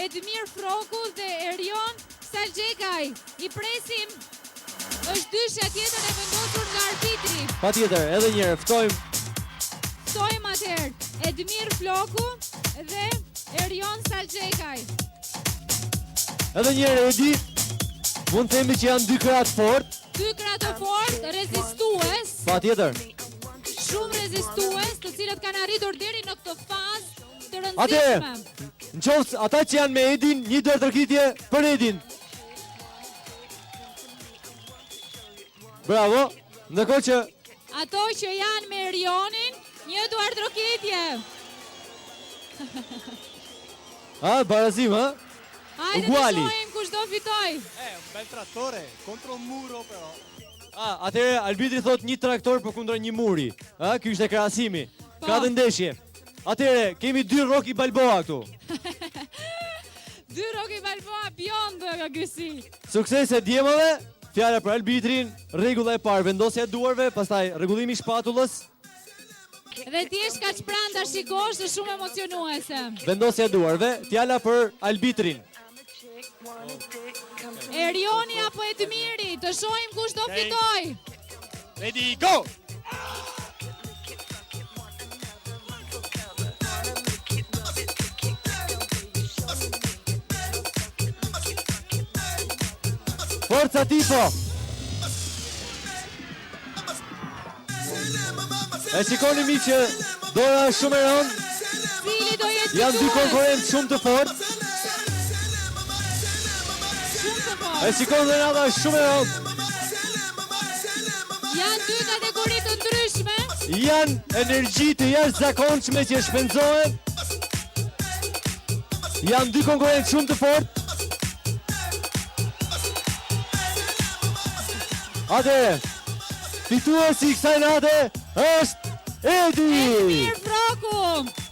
Edmir Frroku dhe Erion Salxhekaj. I presim. Është dyshja tjetër e vendosur nga arbitri. Patjetër, edhe një herë ftojmë. Ftojmë atëherë Edmir Floku dhe Erion Salxhekaj. Edhe një herë Edi, mund të themi që janë dy krahë të fortë. Dy krahë të fortë, rezistues. Patjetër. Shumë rezistues, të cilët kanë arritur deri në këtë fazë të rëndësishme. Atëherë, në qoftë ata që janë me Edin, një duartrokitje për Edin. Bravo. Ndërkohë që ato që janë me Erionin, një duartrokitje. Ha, barazim, ha? Hajde të shohim kush do fitojë. Eh, un bel trattore contro un muro però. Ah, atëherë arbitri thotë një traktor përkundra një muri. Ha, ky ishte krahasimi. Po. Ka dhe ndeshje. Atëherë kemi dy Rocky Balboa këtu. dy Rocky Balboa bjond nga gysi. Suksese djemave. Fjala për arbitrin, rregulla e parë, vendosja e duarve, pastaj rregullimi i shpatullës. Dhe ti je kaq pranë ta shikosh, është shumë emocionuese. Vendosja e duarve, fjala për arbitrin. Erioni apo Edmiri, të shohim kush do fitojë. Ready, go! Forza tifo! E shikoni miq që dora është shumë e rëndë. Cili do jetë Janë dy konkurrentë shumë të fortë. Shumë të fortë. E shikon dhe nata është shumë e rëndë. Janë dy kategori të ndryshme. Janë energji të jashtëzakonshme që shpenzohen. Janë dy konkurrentë shumë të fortë. Atëherë, fituesi i kësaj nate është Edi! Edmir Frroku!